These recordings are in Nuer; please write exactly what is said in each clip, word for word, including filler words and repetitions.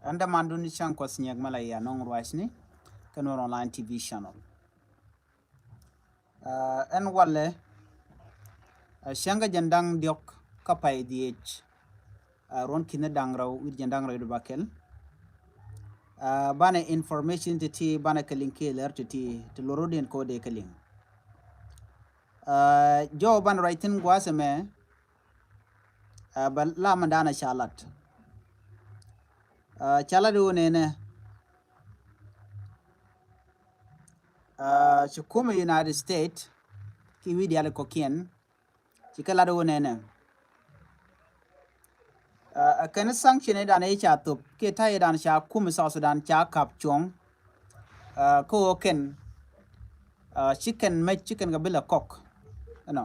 Ɛn dämandun ni cäŋ Kuɔth Nyiek mɛ la yɛ nɔŋ ruacni kä Nuer Online T V channel. Ɛn walɛ cäŋ kä jɛn da̱ŋ diɔ̱k kä pay dhieec, ruɔ̱n ki̱n da̱ŋ rɛw wi̱r jɛn da̱ŋ rɛw di bakɛl. Banɛ information ti ti banɛ kɛ liŋ kiɛ lär ti ti ti lor wä diɛn kɛ wä dee kɛ liŋ. Jɔw banɛ ruac thi̱n gua̱a̱th ɛmɛ. Bɛ la mɛ danɛ ca lat. Ca lat wä nɛnɛ. Ci kumɛ United States ki wi̱i̱ diali kɔkiɛn ci kɛ lat wä nɛnɛ. Ɛ kɛn sanction idan i̱ ca thop kiɛ ta̱y idan ca kumɛ South Sudan ca kap cuɔ̱ŋ. Kä ɣöö kɛn ci kɛn mec ci kɛn kɛ bilɛ kɔk. Ɛnɔ.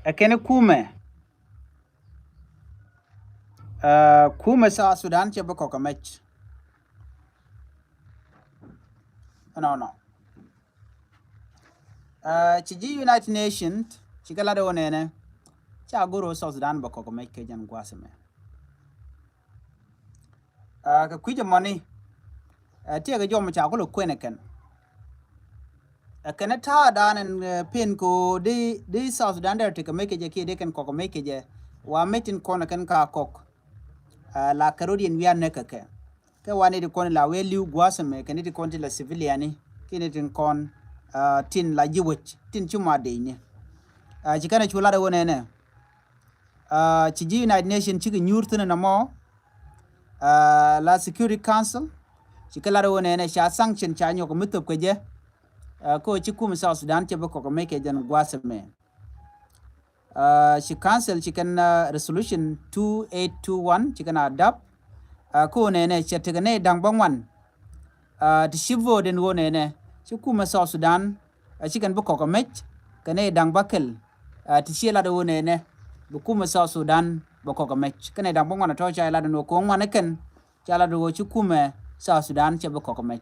Ɛ kɛn kumɛ. Kumɛ South Sudan cɛ bi kɔk kɛ mec. Ɛnɔnɔ. Ci ji̱ United Nations ci kɛ lat ɛ wä nɛnɛ ca go̱r ɣöö South Sudan bɛ kɔk kɛ mec kɛ jɛn gua̱a̱th ɛmɛ. Kɛ kui̱c ɛmɔni. Tiɛɛkɛ jɔm ca kulɛ kuɛn ɛ kɛn. Ɛ kɛn ɛ ta̱a̱ da̱a̱n ɛn pen kɛ ɣöö di South Sudan dee rɔ tekɛ mec kɛ jɛ kiɛ dee kɛn kɔk kɛ mec kɛ jɛ. Wa mec tin kɔn ɛ kɛn ka kɔk. La kɛ rot yɛn wian nɛ kɛ kɛ. Kɛ wa ni ti kɔn la wee li̱w gua̱a̱th ɛmɛ kɛ ni ti kɔn ti la civilian ni kiɛ ni ti kɔn tin la ji̱ wec tin ci ma dec ni. Ci kɛn ɛ cu lat ɛ wä nɛnɛ. Ci ji̱ United Nations cikɛ nyuur thi̱n ɛn ɛmɔ. La Security Council ci kɛ lat ɛ wä nɛnɛ ca sanction ca nyɔk mi thop kɛ jɛ. Kä ci kumɛ South Sudan cɛ bi kɔk mec kɛ jɛn gua̱a̱th ɛmɛ. Ci council ci kɛn resolution two eight two one ci kɛn a dap. Kä wä nɛnɛ cɛ tekɛ nɛy da̱ŋ bä ŋuan. Ti ci vote in wä nɛnɛ ci kumɛ South Sudan ci kɛn bi kɔk mec kɛ nɛy da̱ŋ bä kɛl. Ti ci lat wä nɛnɛ bi kumɛ South Sudan bi kɔk mec kɛ nɛy da̱ŋ bä ŋuan tɔ̱ ca lat in wä ko̱ ŋuan kɛn. Ca lat ɣöö ci kumɛ South Sudan cɛ bi kɔk mec.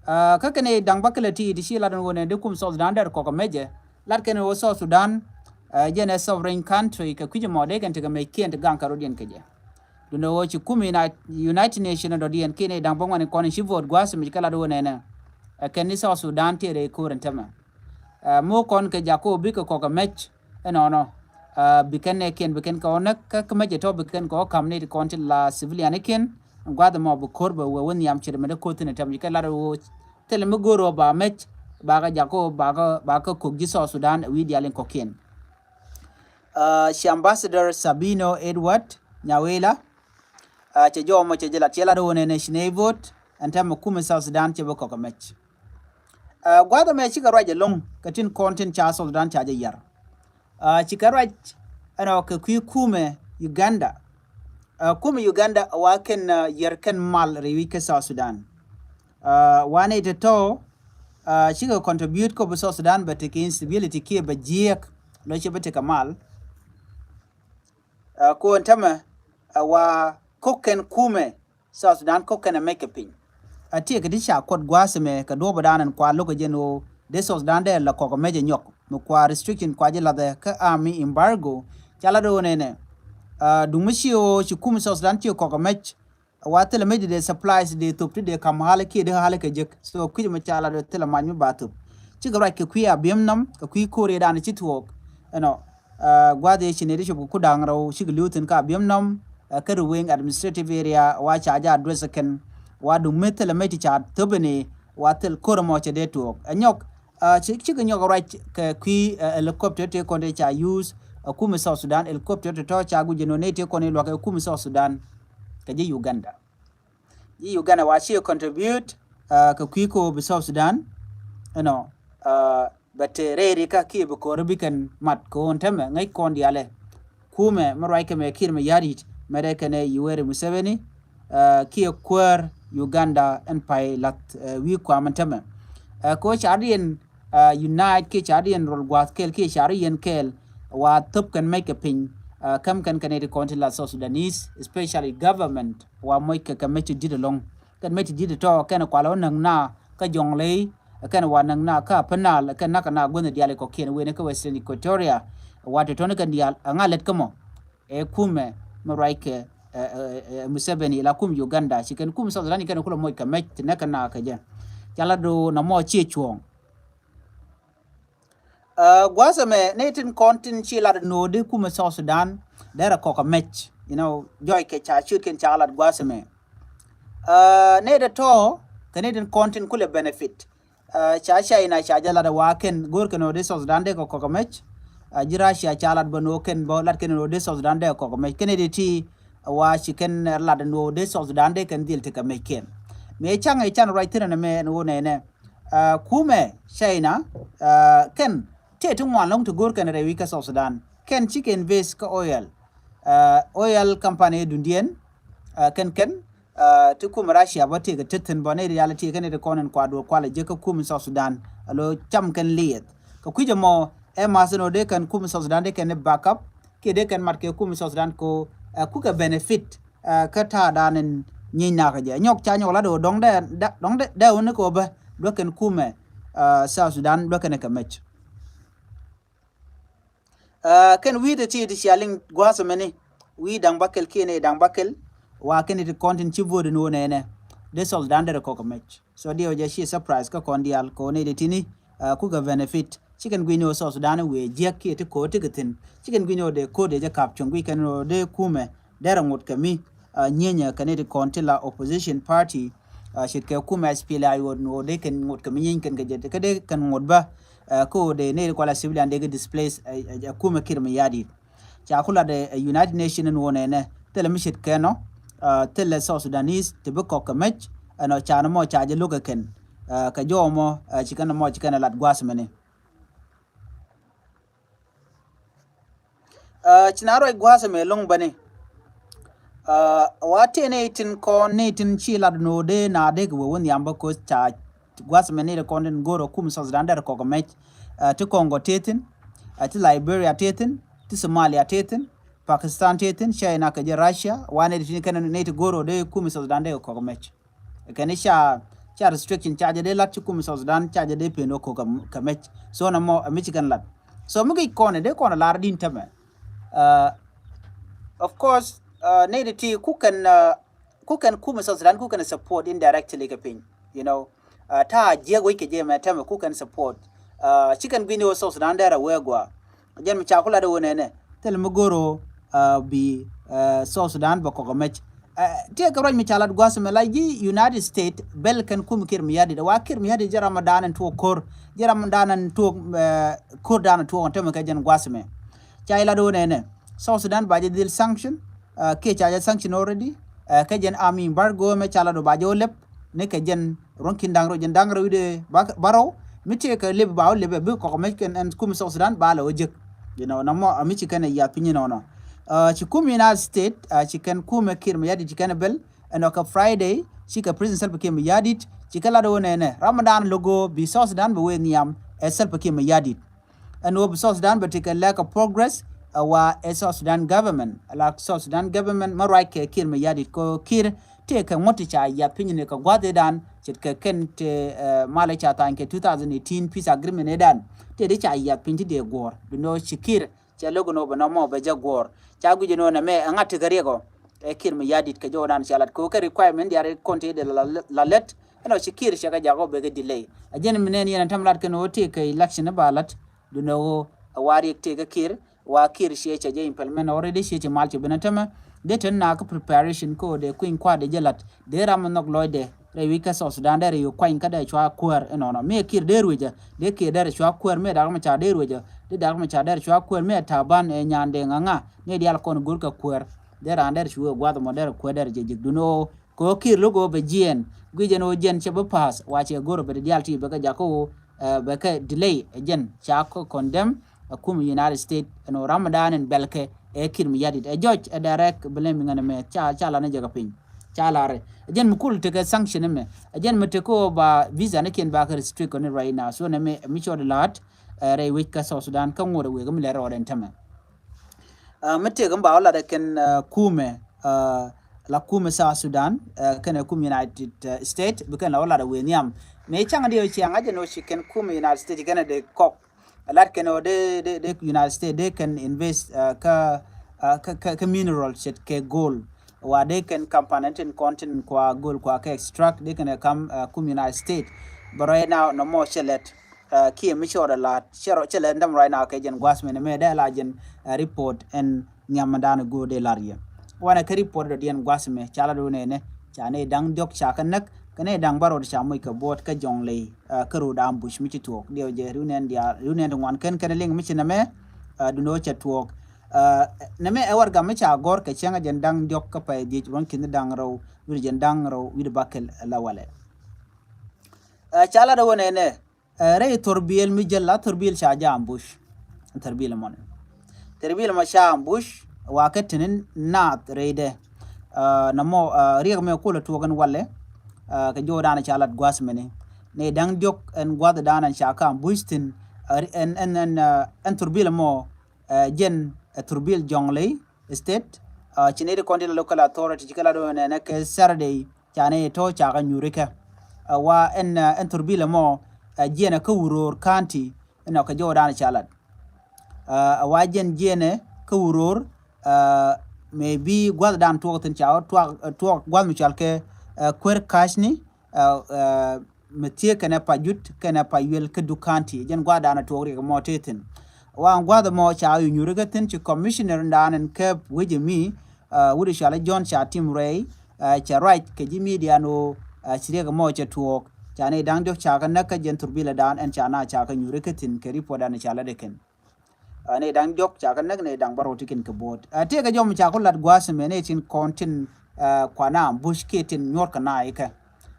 Kä kɛn i̱ da̱ŋ bä kɛlɛ ti ti ci lat ɣöö nɛ di kum South Sudan dɛr kɔk mecɛ. Lat kɛn ɣöö South Sudan jɛn ɛ sovereign country kɛ kui̱c mɔ dee kɛn tekɛ mec kiɛn ti gaŋ kɛ rot yɛn kɛ jɛ. Duundɛ ɣöö ci kum United Nations dɔ̱diɛn kiɛn i̱ da̱ŋ bä ŋuan in kɔn in ci vote gua̱a̱th mec kɛ lat ɣöö nɛnɛ. Ɛ kɛn ni South Sudan tiɛɛr ɛ ko̱r in tämɛ. Ɛ mi wä kɔn kɛ jak kä wä bikɛ kɔk ɛ mec. Ɛnɔnɔ bi kɛn nɛ kiɛn bi kɛn kɛ wä näk kä kä mec ɛ tɔ̱ bi kɛn kɛ wä ka̱m ni ti kɔn ti la civilian ikiɛn. Gua̱th ɛmɔ bi ko̱r bɛ wee wä nhiam ce̱t mɛ dee ko̱r thi̱n ɛ tɛm ci kɛ lat wä thilɛ mi go̱o̱r wä ba mec. Ba kɛ jak kä wä ba kɛ ba kɛ kok ji̱ South Sudan ɛ wi̱i̱ diaal in kɔ̱kiɛn. Ci Ambassador Sabino Edward Nyawela. Cɛ jɔw mɔ cɛ jɛ lat cɛ lat wä nɛ nɛ ci nɛ vote ɛn tɛmɛ kumɛ South Sudan cɛ bä kɔk ɛ mec. Gua̱th ɛmɛ cikɛ ruac ɛlɔ̱ŋ kɛ tin kɔn tin ca South Sudan ca jɛ yar. Cikɛ ruac ɛnɔ kɛ kui̱ kumɛ Uganda. Kumɛ Uganda wa kɛn yar kɛn mal rɛy wi̱c kä South Sudan. Wa nɛ itɛ tɔ cikɛ contribute kɔ bi South Sudan bɛ tekɛ instability kiɛ bɛ jiɛk lɔ cɛ bɛ tekɛ mal. Ko̱n tämɛ wa ko̱k kɛn kumɛ South Sudan ko̱k kɛn ɛ mec kɛ piny. A tiɛ kɛ ti ca kuɔt gua̱a̱th ɛmɛ kɛ duɔ̱ɔ̱p ɛ da̱a̱n ɛn kua lo̱k ɛ jɛn ɣöö dee South Sudan dee la kɔk ɛ mec ɛ nyɔk mi kua restriction kua ji̱ lathɛ kä army embargo. Ca lat ɣöö nɛnɛ duŋ mi ci ɣöö ci kum South Sudan ci kɔk ɛ mec. Wa thilɛ mec di dee supplies di dee thop ti dee kam hali kiɛ di hali kɛ jek. So kui̱c mi ca lat ɣöö thilɛ mac mi ba thop. Cikɛ ruac kɛ kui̱ Abiemnom kɛ kui̱ ko̱r ëëdan ci tuɔɔk. Ɛnɔ gua̱th ëë ci nɛy ti cop kɛ kuda̱ŋ rɛw cikɛ li̱w thi̱n kä Abiemnom. Kä Ruweng administrative area wa ca jɛ address kɛn wa duŋ mi thilɛ mec ti ca thop ɛn ëë wa thil ko̱r ɛmɔ cɛ dee tuɔɔk ɛ nyɔk. Cikɛ nyɔk ruac kɛ kui̱ helicopter tëë kɔn tëë ca use ɛ kumɛ South Sudan helicopter tɔ̱tɔ̱ ca guic ɛn ɣöö nɛy tëë kɔn ëë lua̱k ɛ kumɛ South Sudan kɛ ji̱ Uganda. Ji̱ Uganda wa ci contribute kɛ kui̱ ko̱ bi South Sudan. Ɛnɔ bɛ te rɛy rikä kiɛ bi ko̱r bi kɛn mat kɛ ɣöö ɛn tämɛ ŋäc kɔn diaalɛ. Kumɛ mi ruac kɛ mɛ Kiir Mayardit mɛ dee kɛnɛ Yoweri Museveni kiɛ kuäär Uganda ɛn pay lath wi̱i̱ kuam ɛn tämɛ. Kɛ ɣöö ca riɛn unite kiɛ ca riɛn rol gua̱a̱th kɛɛl kiɛ ca riɛn kɛɛl wa thop kɛn mec kɛ piny. Käm kɛn kɛn iti kɔn ti la South Sudanese especially government wa moc kɛ kɛ mec ti di̱t ɛlɔ̱ŋ. Kɛn mec ti di̱t ɛtɔ kɛn kualɛ wä näk na kä Jɔŋley Kɛn wa näk na kä Upper Nile, kɛn nak na guänh diaal kɔ̱kiɛn wen kä Western Equatoria. Wa tɔ̱tɔ̱ni kɛn diaal, ɛŋa lät kä mɔ? Ɛ kumɛ mi ruac kɛ, ɛ, ɛ, ɛ, Museveni la kum Uganda. Ci kɛn kum South Sudan, ci kɛn kulɛ moc kɛ mec ti näk kɛ na kɛ jɛ. Ca la do na mɔ ciɛ cuɔ̱ɔ̱ŋ. Ɛ, gua̱a̱th ɛmɛ ni tin kɔn tin ci lat nuɔɔdi kumɛ South Sudan derɛ kɔk kɛ mec. You know, jɔc kɛ ca ciöt kɛn ca lat gua̱a̱th ɛmɛ. Ɛ, ni dee tɔ̱ kɛ ni tin kɔn tin kulɛ benefit. Ɛ, ca China ca jɛ lat wa kɛn go̱o̱r kɛn nuɔɔdi South Sudan dee kɛ kɔk kɛ mec. Ɛ, ji̱ Russia ca lat bä nuɔɔk kɛn bä lat kɛn nuɔɔdi South Sudan dee kɛ kɔk kɛ mec. Kɛn ni dee ti wa ci kɛn, ɛ, lat nuɔɔdi South Sudan dee kɛn dhil ti kɛ mec kɛn. Mëë caŋ ɛ can ruac thi̱n ɛn mɛ ɛn ɣöö nɛnɛ. Ɛ, kumɛ China, ɛ, kɛn tëë ti ŋuan lɔ̱ŋ ti go̱o̱r kɛn rɛy wi̱c kä South Sudan. Kɛn cikɛ invest kä oil. Ɛ, oil company dundiɛn, ɛ, kɛn kɛn, ɛ, ti kum Russia bä tëë kɛ tethin bä ni reality kɛn ti kɔn in kua duɔl kualɛ jek kä kum South Sudan. Alo cam kɛn liɛth. Kɛ kui̱c ɛmɔ ɛ math in ɔ dee kɛn kum South Sudan dee kɛn backup. Kiɛ dee kɛn mat kɛ kum South Sudan ko, ɛ, kukɛ benefit. Ɛ, kä ta̱a̱ dan in nyieny nakä jɛ nyɔk ca nyɔk la do dɔŋ dɛ, dɔŋ dɛ wä ni kɛ wä bä duäkɛn kumɛ, ɛ, South Sudan duäkɛn kɛ mec. Ɛ, kɛn wi̱i̱ ti ti ti cia liŋ gua̱a̱th mɛni wi̱i̱ da̱ŋ bäkɛl kiɛ ni da̱ŋ bäkɛl wa kɛn ti kɔn tin ci vote ni wä nɛnɛ dee South Sudan derɛ kɔk kɛ mec. So diɛ wä jɛ ci surprise kä kɔn diaal kɛ wä ni ti tini, ɛ, kukɛ benefit. Cikɛn gui̱ny ni wä South Sudan wëë jiäk kiɛ ti ko̱o̱t ti kɛ thi̱n. Cikɛn gui̱ny ni wä dee ko̱o̱t dee jɛ kap cuŋ gui̱c kɛn ni wä dee kumɛ derɛ ŋot kɛ mi, ɛ, nyieny, ɛ, kɛ ni ti kɔn ti la opposition party, ɛ, ce̱tkɛ kumɛ S P L A I wä ni wä dee kɛn ŋot kɛ mi nyieny kɛn kɛ jɛ kä dee kɛn ŋot bä, ɛ, kä wä dee ni ti kuala civilian dee kɛ displace, ɛ, ɛ, ɛ, kumɛ Kiir Mayardit. Ca ku lat ɛ, ɛ, United Nation in wä nɛnɛ thilɛ mi ce̱tkɛ nɔ, ɛ, thilɛ South Sudanese ti bi kɔk kɛ mec, ɛnɔ ca ni mɔ ca jɛ lo̱k ɛ kɛn, ɛ, kɛ jɔw mɔ, ɛ, ci kɛn mɔ ci kɛn lat gua̱a̱th mɛni. Ɛ, ci na ruac gua̱a̱th ɛmɛ lo̱ŋ bäni. Ɛ, wa tëë ni tin kɔn ni tin ci lat nuɔɔdi na dee kɛ wee wä nhiam bä ko̱th ca gua̱a̱th ɛmɛ ni ti kɔn tin go̱o̱r ɔ kum South Sudan derɛ kɔk kɛ mec. Ɛ, ti Congo tëë thi̱n, ɛ, ti Liberia tëë thi̱n, ti Somalia tëë thi̱n, Pakistan tëë thi̱n, China kɛ jɛ Russia, wa ni ti tin kɛn ni ti go̱o̱r ɔ dee kum South Sudan dee kɛ kɔk kɛ mec. Kɛn ca, ca restriction ca jɛ dee lat ci kum South Sudan ca jɛ dee pen wä ko kɛ mec. So na mɔ a mi ci kɛn lat. So mi gic kɔn dee kɔn lar din tämɛ. Ɛ, of course, ɛ, ni di ti ku kɛn, ɛ, ku kɛn kum South Sudan ku kɛn support indirectly kɛ piny. You know, ɛ, ta jiɛk wec kɛ jɛ mɛ tämɛ ku kɛn support. Ɛ, ci kɛn gui̱ni wä South Sudan dee ra wee gua. Jɛn mi ca ku lat wä nɛnɛ thil mi go̱r ɔ, ɛ, bi, ɛ, South Sudan bɛ kɔk ɛ mec. Ɛ, tiɛ kɛ ruac mi ca lat gua̱th mɛ la ji̱ United States bɛl kɛn kum Kiir Mayardit. Wa Kiir Mayardit jɛ Ramadan ɛn tuɔɔk ko̱r. Jɛ Ramadan ɛn tuɔɔk, ɛ, ko̱r dan ɛn tuɔɔk ɛn tämɛ kɛ jɛn gua̱th mɛ. Ca jɛ lat wä nɛnɛ South Sudan ba jɛ dhil sanction. Ɛ, kiɛ ca jɛ sanction already. Ɛ, kɛ jɛn army embargo mɛ ca lat wä ba jɛ wä lɛp. Ni kɛ jɛn ruɔ̱n ki̱n da̱ŋ rɛw jɛn da̱ŋ rɛw wi̱cdɛ ba, ba rɛw. Mi tëëkɛ lep ba wä lep ɛ bi kɔk mec kɛn ɛn kum South Sudan ba lɛ wä jek. You know, na mɔ a mi ci kɛn ɛ yath piny inɔnɔ. Ɛ, ci kum United States, ɛ, ci kɛn kumɛ Kiir Mayardit ci kɛn ɛ bɛl. Ɛn ɔ kɛ Friday ci kɛ President Salva Kiir Mayardit ci kɛ lat wä nɛnɛ Ramadan logo bi South Sudan bɛ wee nhiam ɛ Salva Kiir Mayardit. Ɛn ɣöö bi South Sudan bɛ tekɛ lack of progress, ɛ wa ɛ South Sudan government, ɛ la South Sudan government mɛ ruac kɛ Kiir Mayardit kɛ Kiir tëë kɛ ŋuɔ̱t ti ca yath piny ni kɛ gua̱th ëëdan ce̱tkɛ kɛn tëë, ɛ, malɛ ca tha̱a̱ny kɛ two thousand eighteen peace agreement ëëdan. Tëë di ca yath piny ti dee guɔ̱ɔ̱r. Bi nɔ ci Kiir cɛ lo̱k nɔ bɛ nɔ mɔ bɛ jɛ guɔ̱ɔ̱r. Ca guic nɔ nɛ mɛ ɛ ŋa̱t tekɛ riɛk ɔ. Ɛ Kiir Mayardit kɛ jɔwdan ca lat kɛ wä kɛ requirement diaal kɔn ti dee la, la, la lät. Ɛn ɔ ci Kiir cɛ kɛ jak ɔ bɛ kɛ delay. Ɛ jɛn mi nɛn yɛn ɛ tɛm lat kɛn ɣöö tëë kɛ election ba lat. Dunɛ ɣöö ɛ wa riɛk tëë kɛ Kiir, wa Kiir ciɛ cɛ jɛ implement already ciɛ cɛ mal cɛ ben ɛ tämɛ. Dee ten na kä preparation kä ɣöö dee kui̱ny kua̱r dee jɛ lat. Dee ram mi nhɔk lɔcdɛ rɛy wi̱c kä South Sudan dee rɛy wi̱c kuany kä dee cua kuäär inɔnɔ. Mi ɛ Kiir dee ruecä, dee Kiir dee rɛy cua kuäär, mi ɛ Dak Macar dee ruecä, dee Dak Macar dee rɛy cua kuäär, mi ɛ Taban ɛ Nyandeng ɛ ŋa, ni diaal kɔn go̱r kɛ kuäär. Dee raan dee rɛy cua gua̱th mɔ dee rɛy kuäär dee rɛy jɛ jek dunɛ ɣöö kɛ ɣöö Kiir lo̱k ɣöö bɛ jiɛɛn. Guic ɛn ɣöö jɛn cɛ bi pa̱a̱th, wa cɛ go̱r ɣöö bɛ dee diaal ti bɛ kɛ jak kä ɣöö, ɛ, bɛ kɛ delay ɛ jɛn ca kɔ condemn ɛ kum United States ɛn ɣöö Ramadan ɛn bɛlkɛ ɛ Kiir Mayardit. Ɛ judge ɛ direct blaming ɛn ɛmɛ ca, ca lanɛ jɛ kɛ piny. Ca larɛ. Ɛ jɛn mi kul tekɛ sanction ɛmɛ. Ɛ jɛn mi tekɛ ɣöö ba visa ni kiɛn ba kɛ restrict kɔni right now. So nɛ mɛ mi cɔɔd la̱a̱t, ɛ, rɛy wec kä South Sudan kä ŋot ɛ wek mi lɛ rɔɔdɛ ɛn tämɛ. Ɛ, mi tëëk mi ba wä lat ɛ kɛn, ɛ, kumɛ, ɛ, la kumɛ South Sudan, ɛ, kɛnɛ kum United, ɛ, States, bi kɛn la wä lat ɛ wëë nhiam. Mëë caŋ diɛ ɣöö ciaŋ a jɛn ɣöö ci kɛn kum United States kɛn a dee kɔk. Lat kɛn ɣöö dee, dee, dee United States dee kɛn invest, uh, kä, uh, kä, kä, kä mineral ce̱tkɛ gold. Wa dee kɛn company tin kɔn tin kua gold kua kɛ extract dee kɛn ɛ kam, uh, kum United States. But right now nɔmɔ cɛ lɛt, uh, kiɛ mi cɛ rɔ lat, cɛ rɔ, cɛ lɛt däm right now kɛ jɛn gua̱th mɛn mɛ dee la jɛn, uh, report ɛn nhiamdan go̱o̱r dee lar yɛ. Wanɛ kä report dɔ̱diɛn gua̱th mɛ ca lat wä nɛnɛ, ca nɛy da̱ŋ diɔ̱k ca kɛ näk, kɛ nɛy da̱ŋ bärɔw ca moc kɛ buɔ̱ɔ̱t kä Jonglei, uh, kä rööd ambush mi ci tuɔɔk. Diɛw jɛ riw nɛn diaal, riw nɛn ti ŋuan kɛn kɛn liŋ mi ci nɛmɛ, uh, duundɛ wä cɛ tuɔɔk. Uh, nɛmɛ ɛ warɛgak mi ca gɔ̱r kɛ cäŋ a jɛn da̱ŋ diɔ̱k kä pay dhiec ruɔ̱n ki̱n da̱ŋ rɛw wi̱cdɛ jɛn da̱ŋ rɛw wi̱cdɛ bäkɛl la walɛ. Uh, ca lat wä nɛnɛ, uh, rɛy Thurbil mi jäl la Thurbil ca jɛ ambush. Thurbil mɔni. Thurbil mɔ ca ambush wa kä tini naath rɛydɛ. Uh, nɔmɔ, uh, riɛk mɛ kulɛ tuɔɔk ɛn walɛ. Uh, kɛ jɔwdan ca lat gua̱th mɛni. Nɛy da̱ŋ diɔ̱k ɛn gua̱thdan ɛn ca kä ambush thi̱n, uh, ɛn, ɛn, ɛn, uh, ɛn Thurbil mɔ, uh, jɛn, uh, Thurbil Jonglei State. Uh, ci nɛy ti kɔn ti la local authority ci kɛ la do̱n nɛnɛ kɛ Saturday ca nɛy tɔ̱ ca kɛ nyuuri kɛ. Uh, wa ɛn, uh, ɛn Thurbil mɔ, uh, jiɛn kä Uror County, ɛnɔ kɛ jɔwdan ca lat. Uh, wa jɛn jiɛn kä Uror, uh, maybe gua̱thdan tuɔɔk thi̱n ca tuɔɔk, uh, tuɔɔk gua̱th mi cɔal kɛ, uh, Kuer Kashni, uh, uh, mi thiee kɛnɛ Pajut kɛnɛ Payuel kä Duk County. Jɛn gua̱thdan tuɔɔk riɛk mɔ tëë thi̱n. Wa gua̱th mɔ ca yu nyuuri kä thi̱n ci commissioner dan ɛn kɛ wec mi, uh, wut cɔal John ca tim rɛy, uh, ca ruac kɛ ji̱ media ni ɣöö, uh, ci riɛk mɔ cɛ tuɔɔk. Ca nɛy da̱ŋ diɔ̱k ca kɛ näk kä jɛn Thurbil dan ɛn ca na ca kɛ nyuuri kä thi̱n kɛ report dan ca lat ɛ kɛn. Uh, nɛy da̱ŋ diɔ̱k ca kɛ näk, nɛy da̱ŋ bärɔw ti kɛn kɛ buɔ̱ɔ̱t. Uh, tëëkɛ jɔw mi ca ku lat gua̱a̱th mɛ nɛy tin kɔn tin, uh, kuana ambush kiɛ tin nyuɔ̱r kɛ na ikä.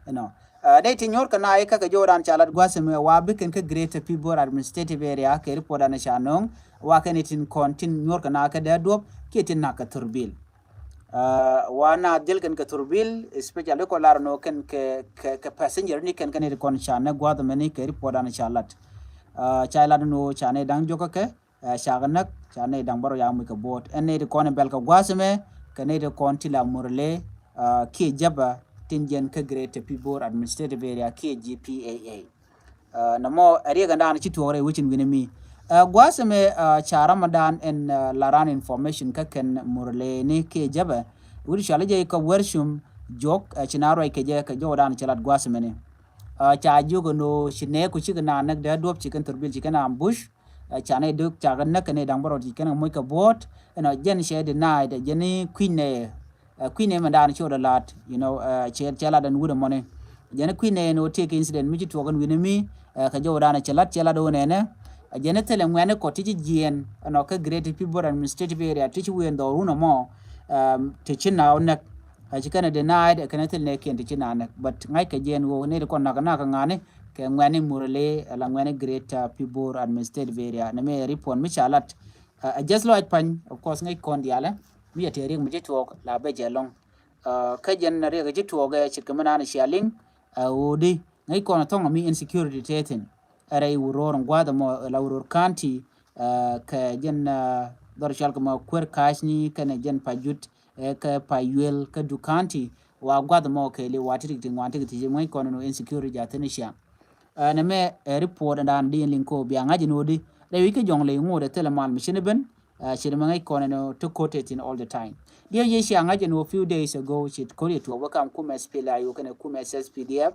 You know. Uh, nɛy tin nyuɔ̱r kɛ na ikä kɛ jɔwdan ca lat gua̱a̱th mɛ wa bi kɛn kä Greater Pibor Administrative Area kɛ report dan ca nööŋ. Wa kɛn nɛy tin kɔn tin nyuɔ̱r kɛ na ikä dee duɔ̱p kiɛ tin nak kɛ Thurbil. Uh, wa na dhil kɛn kɛ Thurbil, especially kɔ lar nɔ kɛn kɛ, kɛ, kɛ passenger ni kɛn kɛn ni kɔn ca nɛ gua̱th mɛni kɛ report dan ca lat. Uh, ca lat nɔ ca nɛy da̱ŋ diɔ̱k kɛ, uh, ca kɛ näk, ca nɛy da̱ŋ bärɔw ca moc kɛ buɔ̱ɔ̱t. Ɛn nɛy ti kɔn bɛl kɛ gua̱th mɛ, kɛ nɛy ti kɔn ti la Murle, uh, kiɛ Jaba, tin jɛn kä Greater Pibor Administrative Area kiɛ G P A A. Uh, nɔmɔ ɛ riɛk ɛn dan ci tuɔɔk rɛy wecin wi̱nɛ mi. Uh, gua̱a̱th ɛmɛ, uh, ca Ramadan ɛn, uh, la ran information kä kɛn Murle ni kiɛ Jaba. Wut cɔal jɛ kɛ Wärcum Juɔk, uh, ci na ruac kɛ jɛ kɛ jɔwdan ci lat gua̱a̱th ɛmɛ ni. Uh, ca jiök ɛn ɣöö ci nɛɛku cikɛ na näk dee duɔ̱p ci kɛn Thurbil ci kɛn ambush. Uh, ca nɛy duk ca kɛ näk kɛ nɛy da̱ŋ bärɔw ci kɛn kɛ moc kɛ buɔ̱ɔ̱t. Ɛnɔ jɛn cɛ denied, jɛn ni kui̱ny nɛy. Uh, kui̱ nɛy mɛ dan ci wä dɔ la̱t, you know, uh, cɛ, cɛ lat ɛn wut ɛmɔni. Jɛn kui̱ nɛy ɛn wä tëëk incident mi ci tuɔɔk ɛn wi̱nɛ mi, uh, kɛ jɔwdan cɛ lat, cɛ lat wä nɛnɛ. Uh, jɛn thilɛ ŋuɛ̈ni kɔ ti ci jiɛɛn ɛnɔ kä Greater Pibor Administrative Area ti ci wëë ɛn dhɔrun ɛmɔ, um, ti ci na wä näk. Uh, ci kɛn ɛ denied, uh, kɛn thil nɛɛkiɛn ti ci na näk. But ŋa̱ckɛ jɛn wä nɛy ti kɔn nak nak ŋa̱ni kɛ ŋuɛ̈ni Murle, uh, la ŋuɛ̈ni Greater Pibor Administrative Area. Nɛmɛ report mi ca lat. Uh, ɛ just lɔc pany, of course, ŋäc kɔn diaalɛ mi cɛ tëë riɛk mi ci tuɔɔk la bɛ jɛ lɔŋ. Uh, kä jɛn riɛk ci tuɔɔk ɛ ce̱tkɛ mi naan cia liŋ, uh, ɣöödi ŋäc kɔn thɔŋ mi insecurity tëë thi̱n. Ɛ rɛy Uror gua̱a̱th ɛmɔ la Uror County, uh, kɛ jɛn, uh, dhɔr cɔal kɛ mɔ Kuer Kashni kɛnɛ jɛn Pajut, uh, kɛ Payuel kä Duk County. Wa gua̱th ɛmɔ kɛɛli wa ti rik ti ŋuan ti rik ti ŋäc kɔn ɛn ɣöö insecurity ja̱ thi̱n cia. Uh, nɛmɛ, uh, report ɛn dan di ɛn liŋ kɔ bia ŋa̱c ɛn ɣöödi rɛy wi̱c kä Jonglei ŋot ɛ thilɛ mal mi cin ɛ ben. Uh, ci nɛmɛ ŋäc kɔn ɛn ɣöö ti ko̱t tëë thi̱n all the time. Diɛ yɛ cia ŋa̱c ɛn ɣöö few days ago ci ko̱r yɛ tuɔɔk wä kam kum S P L A I O kɛnɛ kum S S P D F.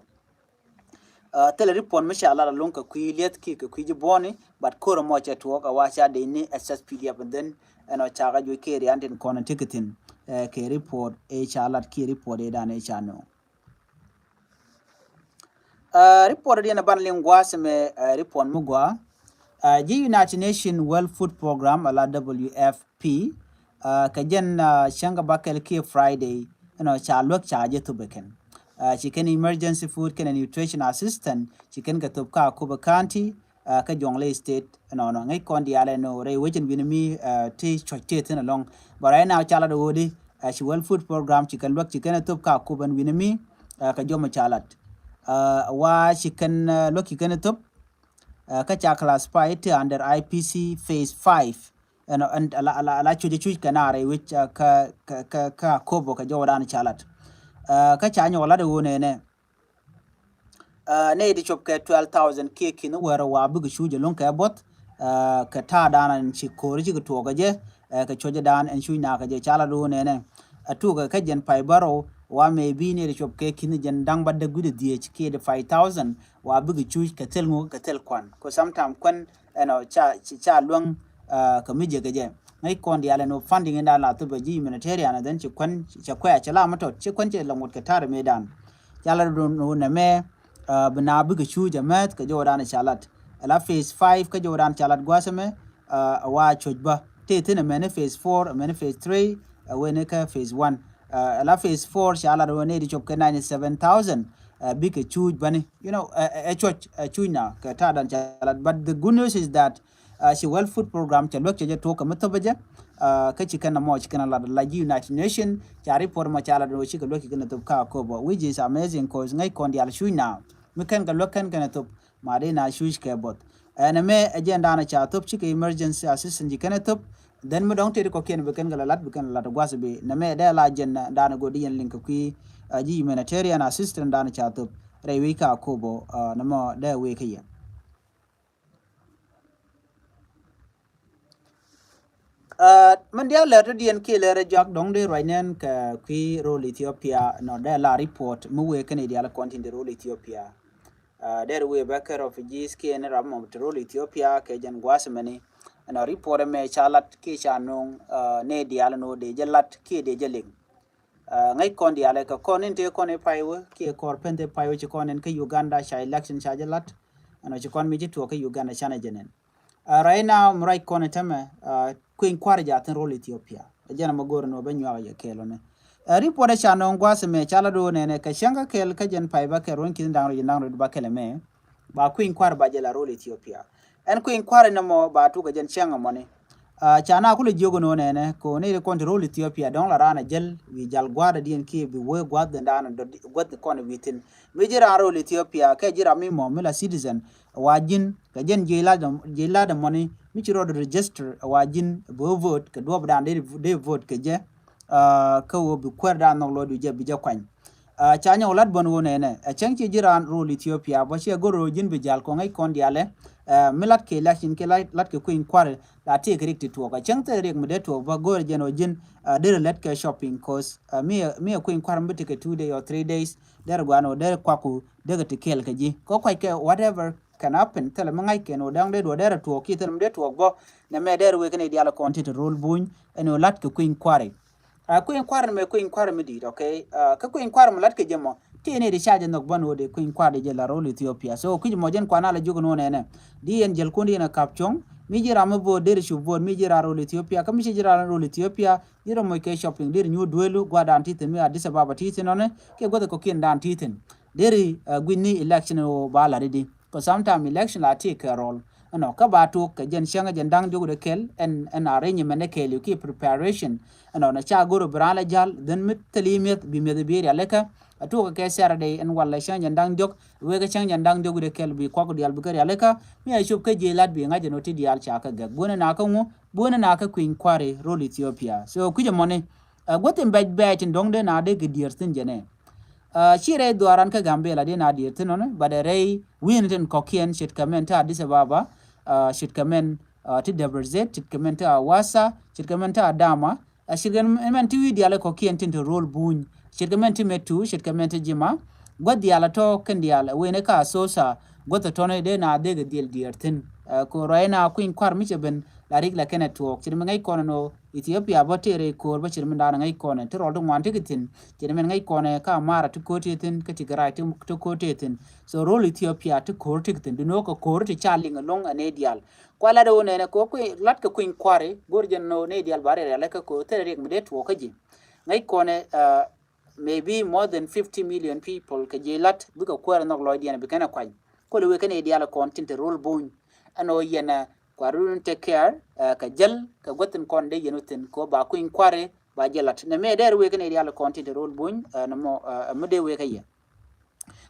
Uh, thilɛ report mi ca lat ɛlɔ̱ŋ kɛ kui̱ lieth kiɛ kɛ kui̱ ji̱ buɔ̱ni, but ko̱r ɛmɔ cɛ tuɔɔk ɛ wa ca dee ni S S P D F and then ɛnɔ ca kɛ juɔc kɛ rian tin kɔn ɛ ti kɛ thi̱n, uh, kɛ report ɛ ca lat kiɛ report ɛ dan ɛ ca nööŋ. Uh, report diɛn a ban liŋ gua̱a̱th ɛmɛ, uh, report mi gɔaa. Uh, ji̱ United Nations World Food Program, ala W F P, uh, kɛ jɛn, uh, cäŋ kɛ bakɛl kiɛ Friday, you know, ca luäk ca jɛ thop ɛ kɛn. Uh, ci kɛn emergency food kɛnɛ nutrition assistance ci kɛn kɛ thop kä Akobo County, uh, kä Jonglei State, ɛnɔnɔ ŋäc kɔn diaalɛ nɔ rɛy wecin wi̱nɛ mi, uh, ti cuɔc tëë thi̱n ɛlɔ̱ŋ. But right now ca lat ɛ ɣöödi, uh, ci World Food Program ci kɛn luäk ci kɛn ɛ thop kä Akobo ɛn wi̱nɛ mi, uh, kɛ jɔmɔ ca lat. Uh, wa ci kɛn, uh, luäk ci kɛn ɛ thop, uh, kä ca classify ti under I P C phase five. Ɛn, ɛn, ala, ala, ala cuc cuc kɛ naar rɛy wec, uh, kä, kä, kä, kä Akobo kɛ jɔwdan ca lat. Uh, kä ca nyɔk lat ɛ ɣöö nɛnɛ. Ɛ, nɛy ti cop kɛ twelve thousand kiɛ ki̱n wɛrɛ wa bikɛ cuc ɛlɔ̱ŋ kɛ buɔth. Ɛ, kɛ ta̱a̱ dan ɛn ci ko̱r ci kɛ tuɔɔk kɛ jɛ. Ɛ, kɛ cuɔ̱cɛ dan ɛn cuc na kɛ jɛ ca la do̱o̱ nɛnɛ. Ɛ, tuɔɔk kɛ jɛn pay bärɔw wa maybe nɛy ti cop kɛ ki̱n jɛn da̱ŋ bädäk wi̱cdɛ dhieec kiɛ di five thousand wa bikɛ cuc kɛ thil ŋu kɛ thil kuan. Kɛ sometime kuan ɛnɔ ca, ca luäŋ, ɛ, kɛ mi jɛ kɛ jɛ. Ŋäc kɔn diaal ɛn ɣöö funding in dan la thop ɛ ji̱ humanitarian, and then ci kuan cɛ kuɛ cɛ la mi tɔt ci kuan cɛ la ŋut kɛ ta̱a̱ rɛ mëë dan. Ca la do̱o̱ nɛmɛ, ɛ, bi na bikɛ cuc ɛ mɛth kɛ jɔwdan ca lat. Ɛ la phase five kɛ jɔwdan ca lat gua̱a̱th ɛmɛ, ɛ, wa cuc bä. Tëë thi̱n ɛmɛni phase four, ɛmɛni phase three, ɛ wen ni kä phase one. Ɛ, ɛ la phase four ca lat wen ni di cop kɛ ninety seven thousand, ɛ, bikɛ cuc bäni. You know, ɛ, ɛ, ɛ cuc, ɛ cuc na kɛ ta̱a̱ dan ca lat. But the good news is that, ɛ, ci World Food Program cɛ luäk cɛ jɛ tuɔɔk kɛ mi thop ɛ jɛ. Ɛ, kä ci kɛn ɛmɔ ci kɛn ɛ lat la ji̱ United Nation ca report mɔ ca lat ɛ wä ci kɛ luäk ci kɛn ɛ thop kä Akobo, which is amazing, 'cause ŋäc kɔn diaal cuc na mi kɛn kɛ luäk kɛn kɛn ɛ thop ma dee na cuc kɛ buɔth. Ɛn ɛmɛ ɛ jɛn dan ɛ ca thop ci kɛ emergency assistance ci kɛn ɛ thop. Then mi dɔ̱ŋ tëë ti kɔ̱kiɛn bi kɛn kɛ la lat, bi kɛn la lat gua̱th bi nɛmɛ dee la jɛn dan ɛ go̱ di yɛn liŋ kɛ kui̱, ɛ, ji̱ humanitarian assistance dan ɛ ca thop rɛy wec kä Akobo, ɛ, nɛmɔ dee wec kä yɛ. Ɛ, min diaal lɛr ti diɛn kiɛ lɛr ɛ jɔak dɔ̱ŋ di ruac nɛn kɛ kui̱ rol Ethiopia nɔ dee la report mi wëë kɛn i̱ diaal kɔn tin di rol Ethiopia. Ɛ, dee ri wëë bɛ kɛ refugees kiɛ ni ram mɔ ti rol Ethiopia kɛ jɛn gua̱a̱th mɛni. Ɛnɔ report ɛmɛ ca lat kiɛ ca no̱o̱ŋ, ɛ, ni diaal nɔ dee jɛ lat kiɛ dee jɛ liŋ. Ɛ, ŋäc kɔn diaal ɛ kɛ kɔn in tëë kɔn i̱ pay wä kiɛ kɔr pen tëë pay wä ci kɔn in kä Uganda ca election ca jɛ lat. Ɛnɔ ci kɔn mi ci tuɔɔk kä Uganda canɛ jɛ nɛn. Ɛ, right now mi ruac kɔn ɛ tämɛ, ɛ, kui̱ny kua̱r jaathin rol Ethiopia. Ɛ jɛn ɛmɛ go̱o̱r ɛn wä bä nyuak yɛ kɛɛl ɔnɛ. Ɛ, report ɛ ca nɔŋ gua̱a̱th ɛmɛ ca la do̱o̱ nɛnɛ kɛ cäŋ kä kɛɛl kä jɛn pay bä kɛ ruɔ̱n ki̱n da̱ŋ rɛy da̱ŋ rɛy bä kɛl ɛmɛ. Ba kui̱ny kua̱r ba jɛ la rol Ethiopia. Ɛn kui̱ny kua̱r ɛn ɛmɔ ba tuk ɛ jɛn cäŋ ɛmɔni. Ɛ, ca na kulɛ jiök ɛn wä nɛnɛ kɛ wä ni ri kɔn ti rol Ethiopia dɔ̱ŋ la raan ɛ jäl wi̱i̱ jal gua̱a̱r dɔ̱diɛn kiɛ bi wee gua̱a̱r dhin daan dɔ̱di gua̱a̱r kɔn wi̱i̱ thi̱n. Mi ji̱ raan rol Ethiopia kɛ ji̱ ram mi mɔ mi la citizen wa ji̱n kɛ jɛn ji̱ lat ji̱ lat ɛmɔni mi ci rɔɔd register wa ji̱n bi wä vote kɛ duɔp daan dee dee vote kɛ jɛ. Ɛ, kä wä bi kuäär daan nhɔk lɔɔd wi̱i̱ jɛ bi jɛ kuany. Ɛ, ca nyɔk lat bän wä nɛnɛ ɛ cäŋ ci ji̱ raan rol Ethiopia bä ciɛ go̱r rol ji̱n bi jal kɔŋ ŋäc kɔn dialɛ. Ɛ, mi lat kɛ election kɛ lat kɛ kui̱ny kua̱r la tëëk riɛk ti tuɔɔk ɛ cäŋ thil riɛk mi dee tuɔɔk bä go̱o̱rɛ jɛn ɔ ji̱n, ɛ, derɛ lät kɛ shopping cause, ɛ, mi ɛ, mi ɛ kui̱ny kua̱r mi bi tekɛ two day or three days derɛ gua̱a̱n ɔ derɛ kuaku dekɛ ti kɛɛl kɛ ji̱ kɛ kuackɛ whatever can happen. Thilɛ mi ŋa̱ckɛn ɔ däŋ dee duɔ derɛ tuɔɔk kiɛ thilɛ mi dee tuɔɔk bä. Nɛmɛ derɛ wek kɛn i̱ diaal kɔn ti te rol buny ɛn ɔ lat kɛ kui̱ny kua̱ri. Ɛ, kui̱ny kua̱r mɛ kui̱ny kua̱r mi di̱i̱t, okay? Ɛ, kä kui̱ny kua̱r mi lat kɛ jɛ mɔ ti ni di ca jɛ nhɔk bän wä dee kui̱ny kua̱r di jɛ la rol Ethiopia. So kui̱c mɔ jɛn kuan a la jiök ni wä nɛnɛ di yɛn jäl kun di yɛn a kap cuɔ̱ŋ mi ji̱ ram mi vote deri cu vote mi ji̱ ram rol Ethiopia kä mi ci ji̱ ram rol Ethiopia ji̱ ram moc kɛ shopping deri nyu duelu gua̱dan ti thin mi Addis Ababa ti thin ɔnɛ kɛ gua̱th kɔkiɛn dan ti thin deri, ɛ, gui̱n ni election wä ba la di di. Kɛ sometime election la ti kɛ rol. Ɛnɔ kä ba tuk kɛ jɛn cäŋ jɛn da̱ŋ diɔk dee kɛl ɛn, ɛn arrangement dee kɛl yuk ki preparation. Ɛnɔ na ca go̱r bi raan la jal then mi thil yi mi̱eth bi mi̱eth bi rialikä. A tuk kɛ Saturday ɛn wal la cäŋ jɛn da̱ŋ diɔk wek cäŋ jɛn da̱ŋ diɔk dee kɛl bi kuak dial bi kɛ rialikä. Mi a cop kä ji̱ lat bi ŋa̱c ɛn ɔ ti dial ca kä gɛk buɔ̱n ɛn a kä ŋu buɔ̱n ɛn a kä kui̱ny kua̱ri rol Ethiopia. So kui̱c ɛmɔni, ɛ, guäth in bɛc bɛc in dɔ̱ŋ dee na dee kɛ diɛɛr thi̱n jɛnɛ. Ɛ, ci rɛy dhuaaran kä Gambela di na diɛɛr thi̱n ɔni, but ɛ rɛy wi̱i̱ni tin kɔ̱kiɛn ce̱tkɛ mɛn ti Addis Ababa, ɛ, ce̱tkɛ mɛn, ɛ, ti Debre Zeit, ce̱tkɛ mɛn ti Awasa, ce̱tkɛ mɛn ti Adama, ɛ, ce̱tkɛ mɛn ti wi̱i̱ diaal kɔ̱kiɛn tin te rol buny, ce̱tkɛ mɛn ti Metu, ce̱tkɛ mɛn ti Jima, gua̱th diaal a tɔ̱ kɛn diaal ɛ wen ɛ ka Asosa, gua̱th ɛ tɔ̱ni dee na dhek ɛ dhiel diɛɛr thi̱n. Ɛ, kɛ ruac na kui̱ny kua̱r mi cɛ ben la rik la kɛn ɛ tuɔɔk, ce̱t mi ŋäc kɔn ɛn ɣöö Ethiopia bä tëë rɛy ko̱o̱r bä ce̱t mi da̱a̱n ŋäc kɔnɛ ti rɔl ti ŋuan ti ki thi̱n. Ce̱t mi ŋäc kɔnɛ ka Amara ti ko̱o̱r ti thi̱n kä ti Gɛrac ti, ti ko̱o̱r ti thi̱n. So rol Ethiopia ti ko̱o̱r ti ki thi̱n. Duno kɛ ko̱o̱r ti ca liŋ ɛlɔ̱ŋ ɛ nɛy diaal. Kua lat ɣöö nɛnɛ kɛ ɣöö kui̱, lat kɛ kui̱ny kua̱ri go̱r jɛn ɣöö nɛy diaal ba riɛl rialikä kɛ ɣöö thilɛ riɛk mi dee tuɔɔk kä ji̱. Ŋäc kɔnɛ, ɛ, maybe more than fifty million people kɛ ji̱ lat bikɛ kuäär nhɔk lɔcdiɛn bi kɛn ɛ kuany. Kɔlɛ wek kɛn nɛy diaal kɔn tin te rol buny. Ɛn ɣöö yɛn, ɛ, kua run take care, ɛ, kɛ jäl kɛ guäth in kɔn dee yɛn wä thi̱n kɛ ɣöö ba kui̱ny kua̱ri ba jɛ lat. Nɛmɛ dee ri wek kɛn nɛy diaal kɔn tin te rol buny, ɛ, nɛmɔ, ɛ, mi dee wek kä yɛ.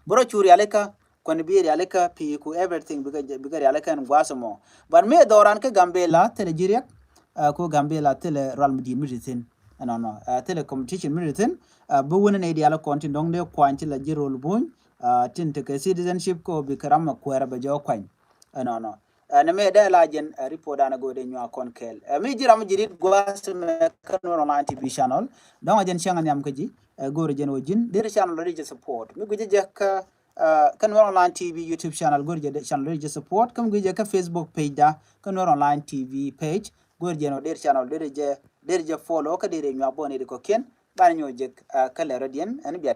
Bä rɔ cu rialikä, kuɛn bi rialikä pi̱i̱ ku everything bikɛ, bikɛ rialikä ɛn gua̱a̱th ɛmɔ. But mi ɛ dhɔran kä Gambela thilɛ ji̱ riɛk, ɛ, ku Gambela thilɛ rual mi di̱i̱t mi ti thi̱n. Ɛnɔnɔ, ɛ, thilɛ competition mi ti thi̱n, ɛ, bi wun nɛy diaal kɔn tin dɔ̱ŋ dee kuany ti la ji̱ rol buny, Tin tekɛ citizenship kɛ ɣöö bikɛ ram ɛ kuɛɛrɛ bɛ jɛ kuany. Ɛnɔnɔ. Ɛn mëë dee la jɛn report danɛ go̱o̱r dee nyuak kɔn kɛɛl. Mi ji̱ ram ji̱ rit gua̱a̱th mɛ kä Nuer Online T V channel. Dɔ̱ŋ a jɛn cäŋ a nhiam kä ji̱ go̱o̱r jɛn wä ji̱n dee channel dee jɛ support. Mi gui̱cä jɛ kä kä Nuer Online T V YouTube channel go̱o̱r jɛ channel dee jɛ support. Kä mi gui̱cä jɛ kä Facebook page da kä Nuer Online T V page go̱o̱r jɛn wä dee channel dee jɛ dee jɛ follow kä dee nyuak bä ni di kɔkiɛn. Banɛ nyuɔ jɛ kä lɛ rɔ̱diɛn ɛn bia